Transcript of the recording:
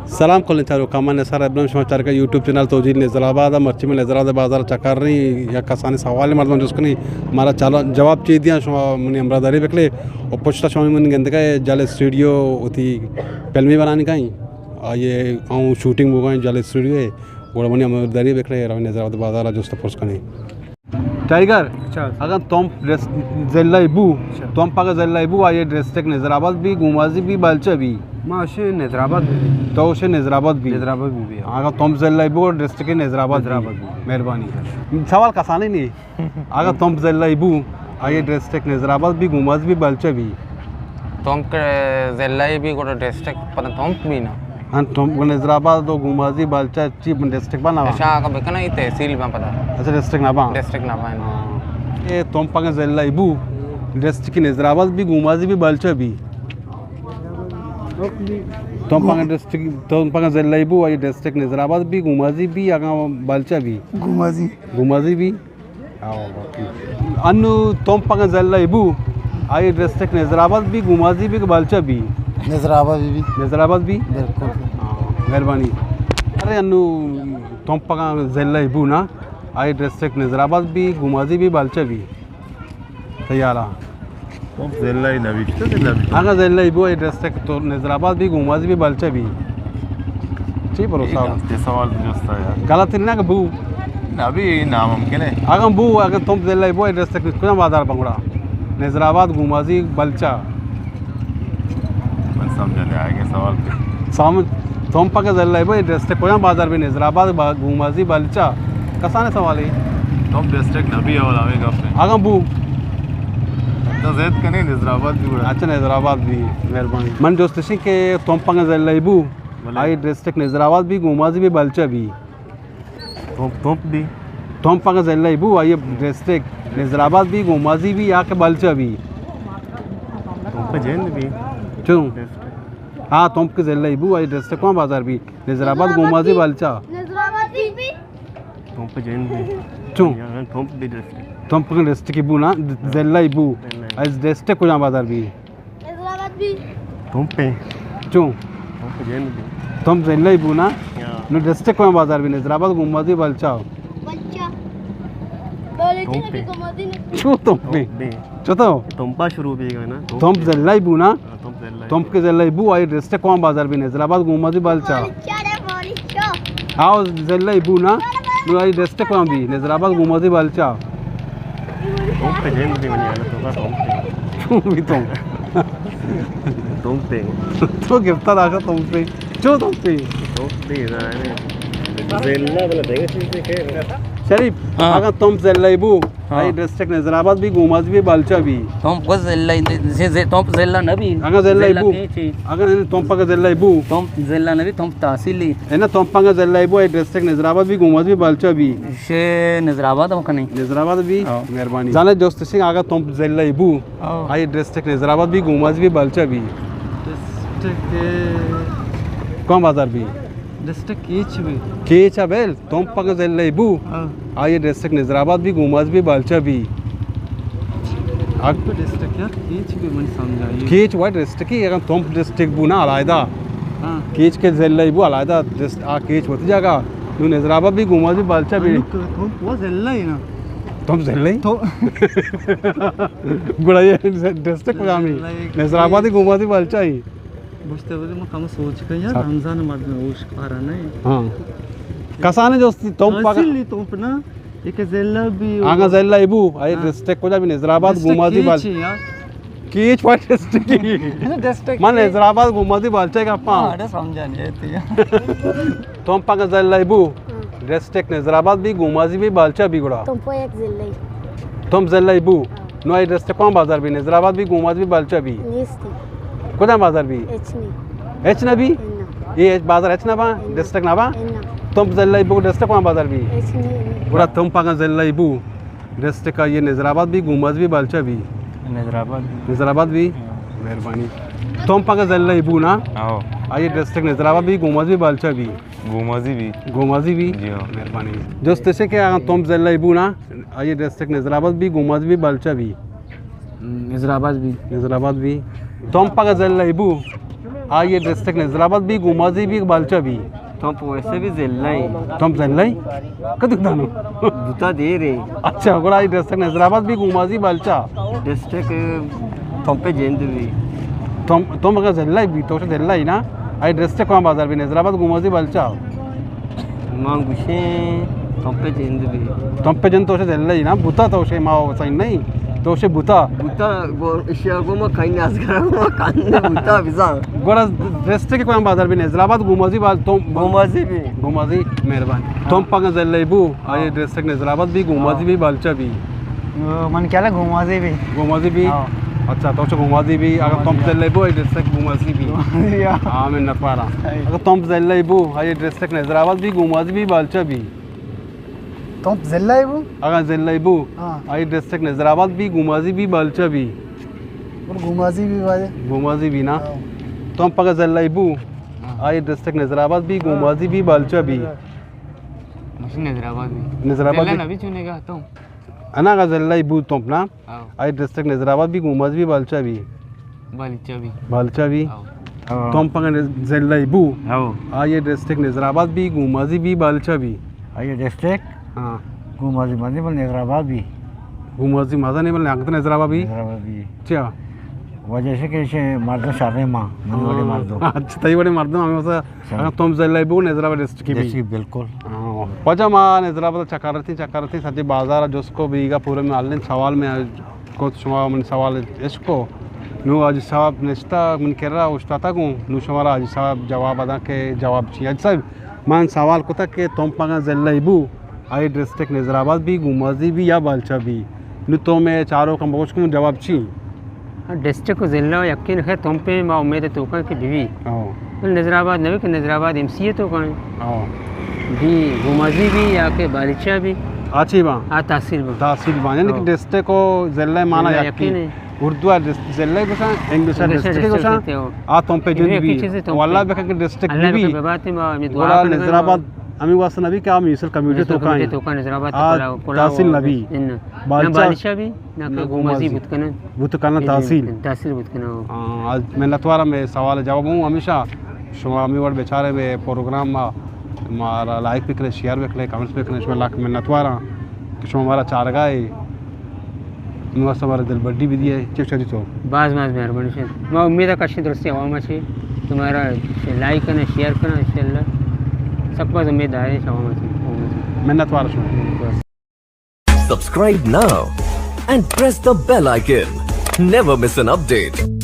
سلام کلیں چاروکاں، من نثار ابراہیم، شما چارگا یوٹیوب چینل توجیل نظر آباد ءَ۔ مرچی من نظر آباد بازار چکر رہی، یک کسانی سوال مردم جست کنی، مارا چالو جواب چی دیاں، شما منی ہمراہداری بکلے۔ و پشتا شما من گندگا جال اسٹوڈیو وتی فلمی بنانی کائیں، آئیے آؤں شوٹنگ بوگائیں جال اسٹوڈیو ہے، گوڑا منی ہمراہداری بکلے، روی نظر آباد بازار جست پرس کنی۔ ٹائیگر، اچھا۔ اگاں تمپ ڈس-، ضلع بو، اچھا۔ تمپ اگاں ضلع بو، آئی ڈسٹرکٹ نظر آباد بی، گومازی بی، بلچہ بی؟ ما اشیں نظر آباد بی۔ تو اشیں نظر آباد بی؟ نظر آباد بی، بی۔ اگاں تمپ ضلع بو، ڈسٹرکٹ نظر آباد نظر بی۔ آباد بی۔ مہربانی۔ سوال کسانی نہیں۔ اگاں تمپ ضلع بو، آئی ڈسٹرکٹ نظر آباد بی، گومازی بی، بلچہ بی؟ تمپ ضلع بی، گڑا ڈسٹرکٹ پدا تمپ بی نا؟ ہاں، تمپ نظر آباد و گومازی، بلچہ چی ڈسٹرکٹ بنا؟ اچھا، آگا بکنا، یہ تحصیل بنا پدا۔ اچھا، ڈسٹرکٹ نہ بنا؟ ڈسٹرکٹ نہ بنا۔ ہاں۔ اے تمپ اگاں ضلع بو، ڈسٹرکٹ نظر آباد بی، گومازی بی، بلچہ بی؟ تمپ اگاں ڈسٹرکٹ، تمپ اگاں ضلع بو، آئی ڈسٹرکٹ نظر آباد بی، گومازی بی، اگاں بلچہ بی؟ گومازی۔ گومازی بی؟ انو تمپ اگاں ضلع بو، آئی ڈسٹرکٹ نظر آباد بی، گومازی بی کہ بلچہ بی؟ نظر آباد بی بی۔ نظر آباد بی؟ بالکل۔ ہاں، مہربانی۔ ارے انو تمپ اگاں ضلع بو نا، آئی ڈسٹرکٹ نظر آباد بی، گومازی بی، بلچہ بی؟ تیارا۔ تمپ ضلع ہی نہ بی، تو ضلع بی۔ اگاں ضلع بو، آئی ڈسٹرکٹ تو نظر آباد بی، گومازی بی، بلچہ بی؟ چی بھروسہ؟ یہ غلط سوال تو جستا یار۔ غلط نہ کہ بو۔ نہ بی، یہ ناممکن ہے۔ اگاں بو، اگاں تمپ ضلع بو، آئی ڈسٹرکٹ کجام بازار بنگڑا؟ نظر آباد، گومازی، بلچہ؟ من سمجھا نہیں آگے سوال پہ۔ سامن، تمپ اگاں ضلع بو، آئی ڈسٹرکٹ کجام بازار بی؟ نظر آباد، با-، گومازی، بلچہ؟ کسان سوال ہے۔ تمپ ڈسٹرکٹ نہ بی، اول ہمیں گپ ہے۔ اگاں بو؟ تو زید کنی نظر آباد بی گڑا۔ اچھا، نظر آباد بی، مہربانی۔ من جست اشیں کہ تمپ اگاں ضلع بو، بلے۔ آئی ڈسٹرکٹ نظر آباد بی، گومازی بی، بلچہ بی؟ تمپ، تمپ بی۔ تمپ اگاں ضلع بو، آئی ڈسٹرکٹ نظر آباد بی، گومازی بی یا کہ بلچہ بی؟ تمپ جند بی۔ چون؟ ڈسٹرکٹ۔ ہاں، تمپ کہ ضلع بو، آئی ڈسٹرکٹ کون بازار بی؟ نظر آباد، گومازی، بلچہ؟ نظر آباد بی۔ تمپ جند بی۔ چون؟ یعنی تمپ بی ڈسٹرکٹ۔ تمپ کہ ڈسٹرکٹ بو نا، ضلع بو۔ ضلع۔ آئی ڈسٹرکٹ کجام بازار بی؟ نظر آباد بی۔ تمپ پہ۔ چون؟ تمپ جند بی۔ تمپ ضلع بو نا؟ یا۔ نو ڈسٹرکٹ کون بازار بی؟ نظر آباد، گومازی، بلچہ؟ بلچہ۔ بلچہ تمپ پہ۔ گومازی نہ۔ چون تمپ پہ؟ تمپ پہ۔ چو تو؟ تمپا شروع بی گا نا۔ تمپ ضلع بو نا؟ ہاں، تمپ ضلع۔ تمپ کہ ضلع بو، آئی ڈسٹرکٹ کون بازار بی؟ نظر آباد، گومازی، بلچہ؟ بلچہ۔ آؤ ضلع بو نا، نو آئی ڈسٹرکٹ کون بی؟ نظر آباد، گومازی، بلچہ؟ تمپ پہ جند بی منی حالت ہوگا، تمپ پہ۔ چون بی تمپ؟ تمپ پہ۔ تو گپتا داشا تمپ پہ۔ چون تمپ پہ؟ تمپ پہ، نا، نا۔ ضلع بلا دیگه چیز دیگه۔ شریف، ہاں۔ اگاں تمپ ضلع بو، ہاں۔ آئی ڈسٹرکٹ نظر آباد بی، گوماز بی، بلچہ بی۔ تمپ کو ضلع، ض-، ض-، تمپ ضلع نہ بی۔ اگاں ضلع ضلع بو۔ کیچ ایں؟ اگاں تمپ اگاں ضلع بو۔ تمپ ضلع نہ بی، تمپ تحصیل ایں۔ اے نا، تمپ اگاں ضلع بو، آئی ڈسٹرکٹ نظر آباد بی، گوماز بی، بلچہ بی۔ شے نظر آباد ہم کنی۔ نظر آباد بی؟ ہاں۔ مہربانی۔ زانے جست اشیں اگاں تمپ ضلع بو، ہاں۔ آئی ڈسٹرکٹ نظر آباد بی، گوماز بی، بلچہ بی۔ ڈسٹرکٹ کون بازار بی؟ ڈسٹرکٹ کیچ بی۔ کیچ ءَ بل، تمپ اگاں ضلع بو، ہاں۔ آئی ڈسٹرکٹ نظر آباد بی، گوماز بی، بلچہ بی۔ اگ- ڈسٹرکٹ یار، کیچ بی من سمجھائی۔ کیچ وا ڈسٹرکٹ ہی، اگاں تمپ ڈسٹرکٹ بو نا علیحدہ۔ ہاں۔ کیچ کہ ضلع بو علیحدہ ڈسٹ-، آ کیچ وتی جگہ۔ نو نظر آباد بی، گوماز بی، بلچہ بی۔ انو ک-، تمپ وا ضلع ہی نا۔ تمپ ضلع ہی؟ تو گڑا یہ ڈسٹرکٹ کجامی؟ ضلع ہی۔ نظر آباد ہی، گوماز بی، بلچہ ہی۔ بوشتے بودے ما کم سوچ کن یار، سب۔ رمضان مردم ہوش پارا نہیں۔ ہاں۔ کسانے جستی تمپ پاگا۔ تحصیل نہیں تمپ نا، ایک ضلع بی۔ آگا ضلع بو، آئی ہاں۔ ڈسٹرکٹ کجا بی؟ نظر آباد، ڈسٹرکٹ گوماز بی، کیچ بل-، ایں یار۔ کیچ وا ڈسٹرکٹ ہی۔ ڈسٹرکٹ من ہی۔ نظر آباد، گوماز بی، بلچہ کا پاں۔ ہاں، اڑے سمجھا نہیں آتی۔ تمپ اگاں ضلع بو، ہاں۔ ڈسٹرکٹ نظر آباد بی، گوماز بی، بلچہ بی گڑا۔ تمپ یک ضلع ہی۔ تمپ ضلع بو۔ ہاں۔ نو آئی ڈسٹرکٹ کون بازار بی؟ نظر آباد بی، گوماز بی، بلچہ بی؟ نیستی۔ کجام بازار بی؟ ہچ نی۔ ہچ نہ بی؟ نہ۔ اے بازار ہچ نہ با؟ نہ۔ ڈسٹرکٹ نہ با؟ نہ۔ تمپ ضلع بو، ڈسٹرکٹ کون بازار بی؟ ہچ نی۔ گڑا تمپ اگاں ضلع بو، ڈسٹرکٹ آئی نظر آباد بی، گوماز بی، بلچہ بی؟ نظر آباد بی۔ نظر آباد بی؟ ہاں۔ مہربانی۔ تمپ اگاں ضلع بو نا؟ ہاں۔ آئی ڈسٹرکٹ نظر آباد بی، گوماز بی، بلچہ بی؟ گومازی بی۔ گومازی بی؟ جی ہاں۔ مہربانی۔ جست اشیں کہ اگاں تمپ ضلع بو نا، آئی ڈسٹرکٹ نظر آباد بی، گوماز بی، بلچہ بی؟ نظر آباد بی۔ نظر آباد بی۔ تمپ اگاں ضلع بو، آئی ڈسٹرکٹ نظر آباد بی، گومازی بی، بالچہ بی۔ تمپ ویسے بھی ضلع ہی۔ تمپ ضلع ہی؟ کدو دانو؟ بوتا دیر ہے۔ اچھا، گڑا آئی ڈسٹرکٹ نظر آباد بی، گومازی، بالچہ۔ ڈسٹرکٹ تمپ جند بی۔ تمپ، تمپ اگر ضلع بی، تو ضلع ہی نا؟ آئی ڈسٹرکٹ کون بازار بی؟ نظر آباد، گومازی، بالچہ۔ من گوشیں تمپ جند بی۔ تمپ جند تو ضلع ہی نا؟ بوتا تو ما سائن نہیں۔ تو بوتا۔ بوتا گو-، اشیا گو ما کہیں ازگرا گو ما کہیں بوتا بزاں۔ گڑا ڈسٹرکٹ کون بازار بی؟ نظر آباد، گومازی، بال-، تمپ۔ گومازی بی۔ گومازی، مہربانی۔ تمپ اگاں ضلع بو، آئی ڈسٹرکٹ نظر آباد بی، گومازی بی، بالچہ بی۔ من کیا گومازی بی۔ گومازی بی؟ ہاں۔ اچھا، تو چو گومازی بی، اگر تمپ ضلع بو، آئی ڈسٹرکٹ گومازی بی۔ گومازی، ہاں۔ ہاں، منت وارا۔ اگر تمپ ضلع بو، آئی ڈسٹرکٹ نظر آباد بی، گومازی بی، بالچہ بی۔ تمپ ضلع بو؟ اگاں ضلع بو، ہاں۔ آئی ڈسٹرکٹ نظر آباد بی، گومازی بی، بالچہ بی۔ اور گومازی بی واجہ۔ گومازی بی نا؟ ہاں۔ تمپ اگاں ضلع بو، ہاں۔ آئی ڈسٹرکٹ نظر آباد بی، گومازی بی، بالچہ بی۔ مشین نظر آباد بی۔ نظر آباد ضلع بی۔ نبی چونے گا تمپ؟ انا اگاں ضلع بو تمپ نا؟ ہاں۔ آئی ڈسٹرکٹ نظر آباد بی، گومازی بی، بالچہ بی۔ بالچہ بی۔ بالچہ بی۔ ہاں۔ ہاں۔ تمپ اگاں ضلع بو۔ ہاں۔ آئی ڈسٹرکٹ نظر آباد بی، گومازی بی، بالچہ بی۔ آئی ڈسٹرکٹ؟ ہاں۔ گومازی مزن بل نظر آباد بی۔ گومازی مزن بل نظر آباد بی؟ نظر آباد بی۔ چیا؟ وجہ سے کہ اسے مردم شریں ما، منی وڑے مردم۔ اچھا، تئی وڑے مردم ہمیں واسا۔ اگاں تمپ ضلع بو، نظر آباد ڈسٹرکٹ بی۔ ڈسٹرکٹ، بالکل۔ ہاں۔ واجہ ما نظر آباد چکر رہتی، چکر رہتی، سجے بازار جسکو بیگا پورے میں آلن سوال میں کت، شما من سوال اشکو۔ نو حاجی صاحب نشتا من کرا اوشتاتا گوں، نو شمارا حاجی صاحب جواب ادا کہ جواب چی؟ حاجی صاحب، من سوال کتا کہ تمپ اگاں ضلع بو، آئی ڈسٹرکٹ نظر آباد بی، گومازی بی یا بالچہ بی؟ نو تو میں چارو کم بگوش کن جواب چی؟ ڈسٹرکٹ و ضلع یکین، خیر تمپ ما امید توکا کہ بی بی۔ ہاں۔ بل نظر آباد نہ بی کہ نظر آباد ایم سی اے توکا۔ ہاں۔ بی گومازی بی یا کہ بالچہ بی۔ آ چی با؟ آ تحصیل با۔ تحصیل با۔ یعنی کہ ہاں۔ ڈسٹرکٹ و ضلع مانا ضلع یکین۔ یکین ہے۔ اردو ء ڈس-، ضلع گوشاں، انگلش ء انگلش ء ڈسٹرکٹ ڈسٹرکٹ گوشاں۔ ہوتے ہو۔ آ تمپ جند بی۔ یکین چیز ہے تمپ۔ واللہ بکن کہ ڈسٹرکٹ اللہ بی۔ بکن ببات ما امی دعا گڑا کنگا۔ نظر آباد، امی واسطہ نبی کہ آ میسر کمیونٹی میسر توکا کمیونٹی ہیں۔ توکا نظر آباد آ پلاؤ، پلاؤ تحصیل نبی۔ ان۔ نہ بالچہ، بالچہ بی، نہ نہ کہ گومازی گومازی۔ بوت کنن۔ بوت کنن جی، تحصیل۔ تحصیل بوت کنن۔ ہاں، آج منت وارا میں سوال جواب ہوں ہمیشہ شما ہمیں وڑ بیچارے میں پروگرام ما، مارا لائک بکنے، شیئر بکنے، کمنٹس بکنے، شما لاکھ منت وارا کہ شما مارا چارگا ہے۔ نو است ہمارا دل بڈی بھی دیا ہے۔ چپ چاچی تو۔ باز باز مہربانی شد۔ ما امید ہے کشی درستی عوام اچھی تمہارا لائک کرنا، شیئر کرنا، انشاءاللہ۔ سب باز امید دارے عوام اچھی۔ منت وارا شما۔ بس۔ Subscribe now and press the bell icon. Never miss an update.